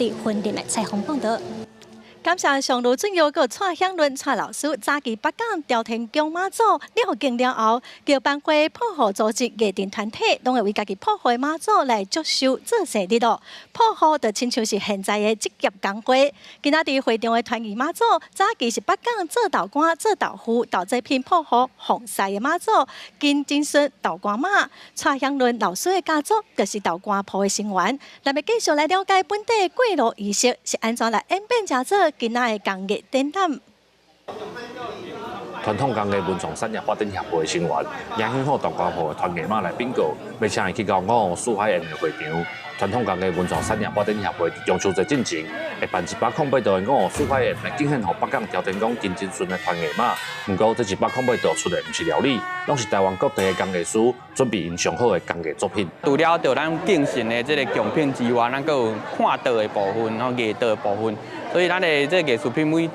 佇雲林的採訪報導。感謝上盧俊耀佮蔡香倫蔡老師，早期北港朝天宮媽祖繞境了後，轎班會鋪戶組織藝陣團體，攏會為家己鋪戶的媽祖來祝壽做生日囉。鋪戶就親像是現在的職業工會。今仔佇會場的團圓媽祖，早期是北港做豆乾、做豆腐、豆製品鋪戶鳳婿的媽祖金真順豆乾媽。蔡香倫老師的家族就是豆乾鋪的成員。咱欲繼續來了解本地過爐儀式是按怎來演變成做今仔的工藝展覽。傳統工藝文創產業發展協會的成員，邀請好豆乾鋪的團藝媽來稟告，欲請伊去到五湖四海宴的會場。傳統工藝文創產業發展協會中秋節進前，會辦108道的五湖四海宴來敬獻予北港朝天宮金真順的團藝媽。毋過，這108道出的毋是料理，攏是台灣各地的工藝師準備𪜶上好的工藝作品。除了著咱敬神的這個貢品之外，咱閣有看桌的部分，然後藝桌的部分。所以咱的這個藝術品每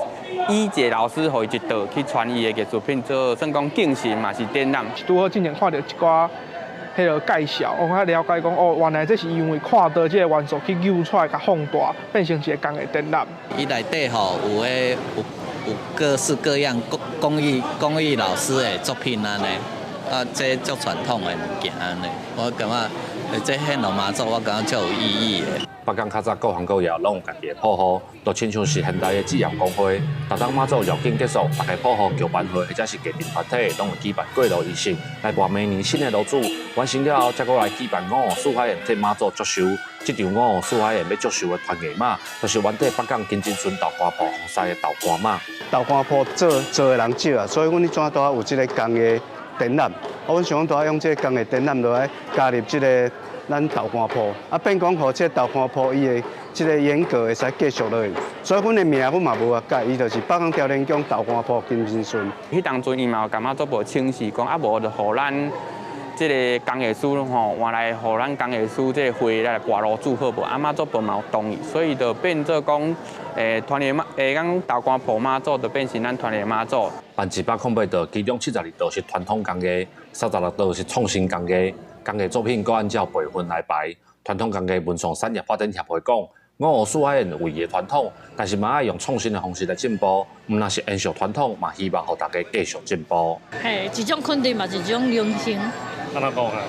以一個老師予伊一桌去傳伊的藝術品做，算講敬神嘛是展覽。拄好進前看著一寡彼个介紹，我較了解講哦，原來這是因為看桌這個元素去扭出來，共放大，變成一個工藝展覽。伊內底吼有彼有各式各樣工藝老師的作品按呢，啊，這足傳統的物件按呢，我感覺這獻予媽祖，我感覺足有意義的。北港較早各行各業攏有家己的鋪戶，就親像是現代的職業工會。逐當媽祖繞境結束，逐个鋪戶轎班會或者是藝陣團體，攏會舉辦過爐儀式，來跋明年新的爐主。完成了後，才閣來舉辦五湖四海宴替媽祖祝壽。這場五湖四海宴欲祝壽的團藝媽，就是原底北港金真順豆乾鋪鳳婿的豆乾媽。豆乾鋪做做的人少啊，所以阮彼陣拄仔有這個工藝展覽。啊，阮想講拄仔用這個工藝展覽落來加入這個咱豆乾鋪，啊變講予這個豆乾鋪伊的這個沿革會使繼續落去，所以阮的名阮嘛無改，伊就是北港朝天宮豆乾鋪金真順。彼當陣伊嘛有共媽祖婆請示講，啊無就予咱這個工藝師吼，換來予咱工藝師這個會來跋爐主好無？啊媽祖婆嘛有同意，所以就變做講，團圓媽，講豆乾鋪媽祖就變成咱團圓媽祖。辦108道，其中72道是傳統工藝，36道是創新工藝。工藝作品閣按照輩分來排。傳統工藝文創產業發展協會講，五湖四海宴為的傳統，但是嘛愛用創新的方式來進步，毋但是延續傳統，嘛希望予大家繼續進步。嘿，一種肯定嘛，一種榮幸。按怎講啊？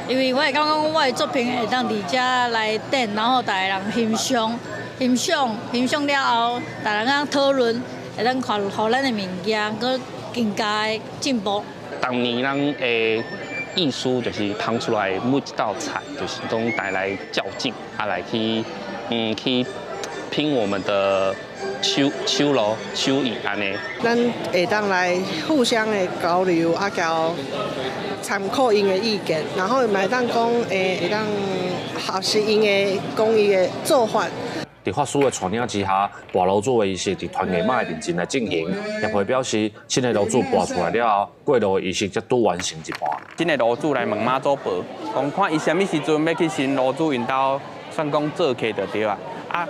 因為我會感覺講，我的作品會當佇遮來展，然後大家人欣賞、欣賞、欣賞了後，大家人討論，會當看，予咱的物件閣更加的進步。當年咱的意思就是烹出來每一道菜，就是攏帶來較勁，啊來去拼我們的手路手藝按呢。咱會當來互相的交流，啊，交參考𪜶的意見，然後嘛會當講，會當學習𪜶的工藝的做法。佇法師的帶領之下，跋爐主的儀式佇團藝媽的面前來進行。協會表示，新的爐主跋出來了後，過爐的儀式才拄完成一半。新的爐主來問媽祖婆，講看伊啥物時陣欲去新爐主𪜶兜，算講做客就對啊。啊，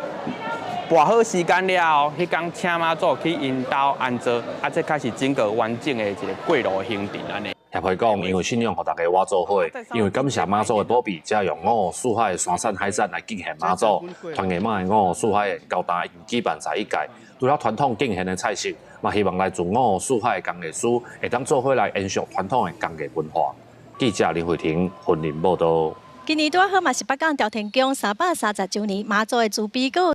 跋好時間了後，彼工請媽祖去𪜶兜安座，啊，這才是整個完整的一個過爐行程按呢。協會講，因為信仰予大家活做伙，因為感謝媽祖的保庇，才用五湖四海的山產海產來敬獻媽祖。團藝媽的五湖四海宴到今已經舉辦11屆，除了傳統敬獻的菜式，嘛希望來自五湖四海的工藝師會當做伙來延續傳統的工藝文化。記者林慧婷雲林報導。今年拄好嘛是北港朝天宮330週年媽祖的慈悲閣。